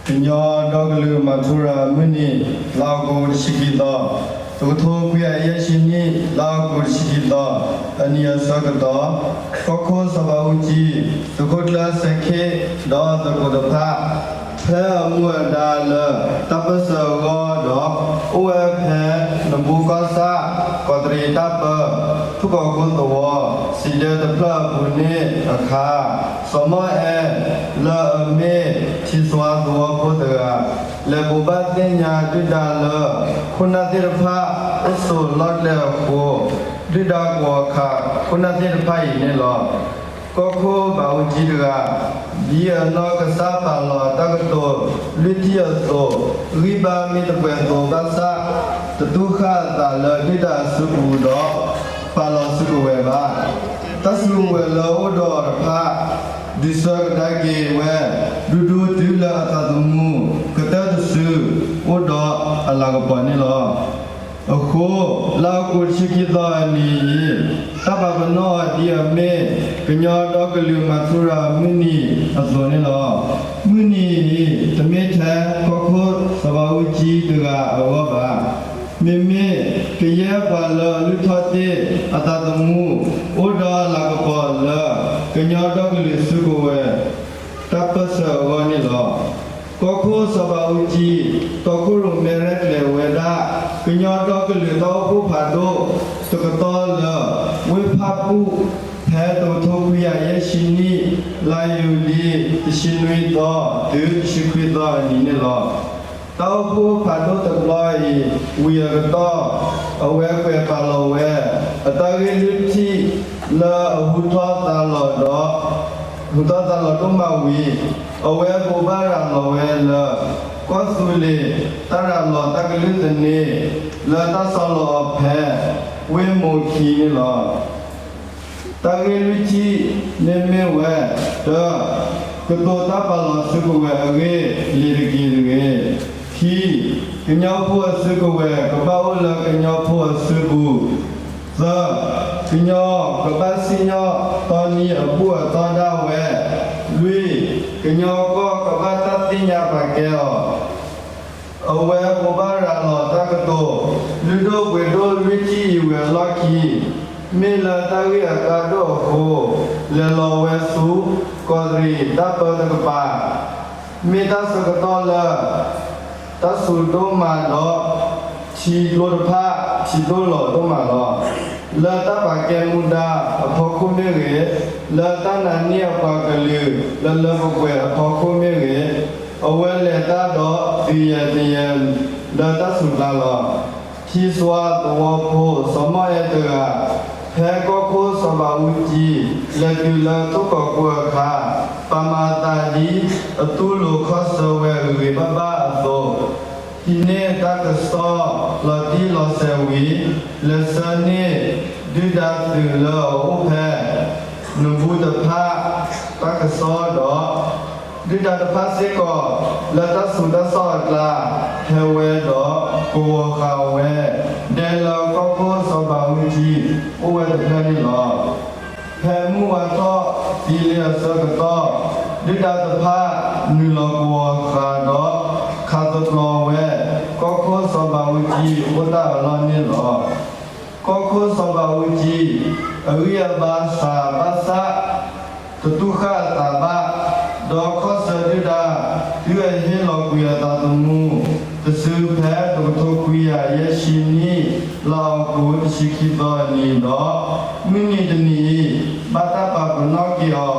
ကညီဒီကလုာ်မၤထူရၤမုၢ်နံၤ လါအီကူးတဆံခံသီ, တကထိခွံကယၤယဲၢ်ဆံနံၣ် လါအီကူးတဆံခံသီ အနံၤအဆၢကတီၢ်, ကီၢ်ခိၣ်စီၤဘးအူကၠံ, သုးခိၣ်ကျၢၢ်စဲခ့ၣ် ဒီးသုးခိၣ်တဖၣ် ဖဲအမူအဒါလၢတၢ်ပၢၢ်ဆၢအဂီၢ်ဒီး အိၣ်ဝဲဖဲနဘူးကီၢ်ဆၣ် ကီးတရံးတၢ်ပၢ ထူၣ်ကီၤခိၣ်သဝီ စံးဒၢတဖျၢၣ်အပူၤန့ၣ်အခါ, စီၤမီၣ်အဲၣ် လၢအမ့ၢ်ထံစွါသဝီဖိတဂၤ လဲၤဘိးဘၣ်သ့ၣ်ညါဒုၣ်ဒါလၢ ခိၣ်နၢ်သ့ၣ်တဖၣ်အိၣ်ဆိးလီၢ်ကျဲအဃိ, ဒုၣ်ဒါကဝီၤခး ခိၣ်နၢ်သ့ၣ်တဖၣ်အံၤန့ၣ်လီၤ. ကီၢ်ခိၣ်ဘးအူကၠံတဂၤ ဒ်အနီၢ်ကစၢ်ပာ်လီၤတၢ်ကတိၤလွံၢ်ထံၣ်အသိး, ဂံၢ်ဘါမ့ၢ်တပှဲၤသိးဘၣ်ဆၣ်, တတူၢ်ဃာ်အသးလၢဒုၣ်ဒါအစုပူၤဒီး ပာ်လီၤစုကဝဲၤဘၣ်. တၢ်စုကဝဲၤလၢအအိၣ်ဒီးအီၤတဖၣ် ဒုးဆၢကဒါက့ၤဝဲ ဒူဒူတုၤလၢအသးသမူ ကတၢၢ်တစု အိၣ်ဒီးအလၤကပီၤန့ၣ်လီၤ. အဃိ, လါအီကူးတဆံခံသီအနံၤအံၤ, တၢ်ပာ်ပနီၣ်အီၤဒ်အမ့ၢ် ကညီဒီကလုာ်မၤထူရၤမုၢ်နံၤအသိးန့ၣ်လီၤ. မုၢ်နံၤအံၤ တမ့ၢ်ထဲကီၢ်ခိၣ်စီၤဘးအူကၠံတဂၤအဂီၢ်ဘၣ်. မ့မ့ၢ်ကယဲၢ်ပှၤလၢအလုၢ်ထီၣ်တ့ၢ်အသးသမူ အိၣ်ဒီးအလၤကပီၤလၢ ကညီဒီကလုာ်စုကဝဲၤ တၢ်ပၢၢ်ဆၢအဂီၢ်န့ၣ်လီၤ. ကီၢ်ခိၣ်စီၤဘးအူကၠံ တီခိၣ်ရိၣ်မဲရဲၣ်ကျဲၤဝဲဒၣ် ကညီဒီကလုာ်တၢ်အိၣ်ဖှိၣ်ဖးဒိၣ်တကတီၢ်လၢ ဝ့ၢ်ဖၣ်ပူၣ် ဖဲတကထိခွံကယၤယဲၢ်ဆံနံၣ် လါယူၤလံ တဆံနွံသီ တုၤတဆံခွံသီအနံၤန့ၣ်လီၤ. တၢ်အိၣ်ဖှိၣ်ဖးဒိၣ်တဘျီအံၤ ဝံၤအကတီၢ် အဝဲကွဲးပာ်လီၤဝဲ အတၢ်ဂ့ၢ်လွံၢ်ထံၣ်လၢအဟူထီၣ်သါလီၤဒီး ဟူထီၣ်သါလီၤဒိၣ်မးဝံၤ, အဝဲဘိးဘၣ်ရၤလီၤဝဲလၢ ကီၢ်သူလ့ၤ တၢ်ရၤလီၤတၢ်ကလုၢ်သန့ လၢတၢ်ဆီလီၤအီၤဖဲ ဝ့ၢ်မိၤခံန့ၣ်လီၤ. တၢ်ဂ့ၢ်လွံၢ်ထံၣ်န့ၣ်မ့ၢ်ဝဲ, တၢ, ကတိၤတၢ်ပာ်လီၤစုကဝဲၤအဂ့ၢ်လံၤတက့ၢ်တဂ့ၤ. ခံ, ကညီဖိအစုကဝဲၤကဘၣ်အိၣ်လၢကညီဖိအစုပူၤ, သၢ, ကညီကဘၣ်စံၣ်ညီၣ်တီနံအဘူၣ်အတီၢ်ဒၣ်ဝဲ, လွံၢ်, ကညီကီၢ်ကဘၣ်တၢ်သ့ၣ်ညါပာ်ကဲအီၤ အဝဲဘိးဘၣ်ရၤလီၤတၢ်ကတိၤ လုၢ်ဒိၣ်ပှ့ၤဒိၣ်လွံၢ်ထံၣ်အံၤဝံၤအလီၢ်ခံ, မ့ၢ်လၢတၢ်ဂ့ၢ်အကါဒိၣ်အဃိ, လဲၤလီၤဝဲဆူ ကီးတရံးတၢ်ပၢတကပၤ, မ့ၢ်တၢ်ဆၢကတီၢ်လၢ တၢ်စူၤဒိၣ်မးဒီး ထံကျိတဖၣ် ထံဒိၣ်လီၤဒိၣ်မးလီၤ. လၢတၢ်ပာ်ကဲမူဒါအဖီခိၣ်မ့ၢ်ဂ့ၤ, လၢတၢ်နာ်န့ၢ်အပှၤကလုာ်လၢလၢပှဲၤပှဲၤအဖီခိၣ်မ့ၢ်ဂ့ၤ, အဝဲလဲၤတၢ်ဒီးသုးယဲၢ်တယဲၢ် လၢတၢ်စူၤကျါလီၤ. ထံစွါသဝီဖိစီၤမီၣ်အဲၣ်တဂၤ ဖဲကီၢ်ခိၣ်စီၤဘးအူကၠံ လဲၤတုၤလၢထူၣ်ကီၤခိၣ်အခါ, ပာ်မၤအသးဒ်အတူၢ်လိာ်ခီၣ်ဆၢဝဲဂ့ၤဂ့ၤဘၣ်ဘၣ်အသိး, ဟံးန့ၢ်တၢ်ကစီၣ်လီၤတံၢ်လီၤဆဲးဝံၤ, လဲၤဆှၢန့ၢ်ဒုၣ်ဒါသုးလၢအအိၣ်ဖဲ နဘူးတဖၣ် တၢ်ကစီၣ်ဒီး ဒုၣ်ဒါတဖၣ်စ့ၢ်ကီး လၢတၢ်ဆူးတၢ်ဆါအကျါ ဟဲဝဲဒီးကဝီၤဃာ်ဝဲ ဒဲလၢကီၢ်ခိၣ်စီၤဘးအူကၠံ အိၣ်ဝဲတဖျၢၣ်န့ၣ်လီၤ. ဖဲမုၢ်ဝါထီၣ်သံလံအဆၢကတီၢ်, ဒုၣ်ဒါတဖၣ်နုာ်လီၤကဝီၤဃာ်ဒီး ခးသပျီၤဝဲ ကီၢ်ခိၣ်စီၤဘးအူကၠံအဃိတၢ်အလီၢ်န့ၣ်လီၤ. ကီၢ်ခိၣ်စီၤဘးအူကၠံ အဂံၢ်အဘါစှၤဘၣ်ဆၣ် တတူၢ်ဃာ်အသးဘၣ်, ဒီးခီၣ်ဆၢဒုၣ်ဒါ တုၤအဟ့ၣ်လီၤကွံာ်အသးသမူ တစုဖဲတကထိခွံကယၤယဲၢ်ဆံနံၣ် လါအီကူးတဆံခံသီအနံၤဒီး မုၢ်နံၤတနံၤအံၤ ဘၣ်တၢ်ပာ်ပနီၣ်က့ၤ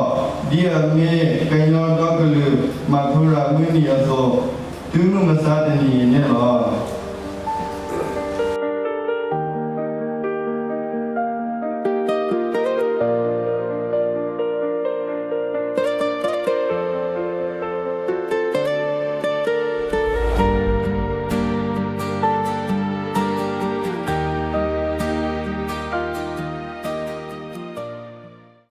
အီၤ ဒ်အမ့ၢ်ကညီဒီကလုာ်မၤထူရၤမုၢ်နံၤအသိး တုၤမုၢ်မဆါတနံၤအံၤန့ၣ်လီၤ.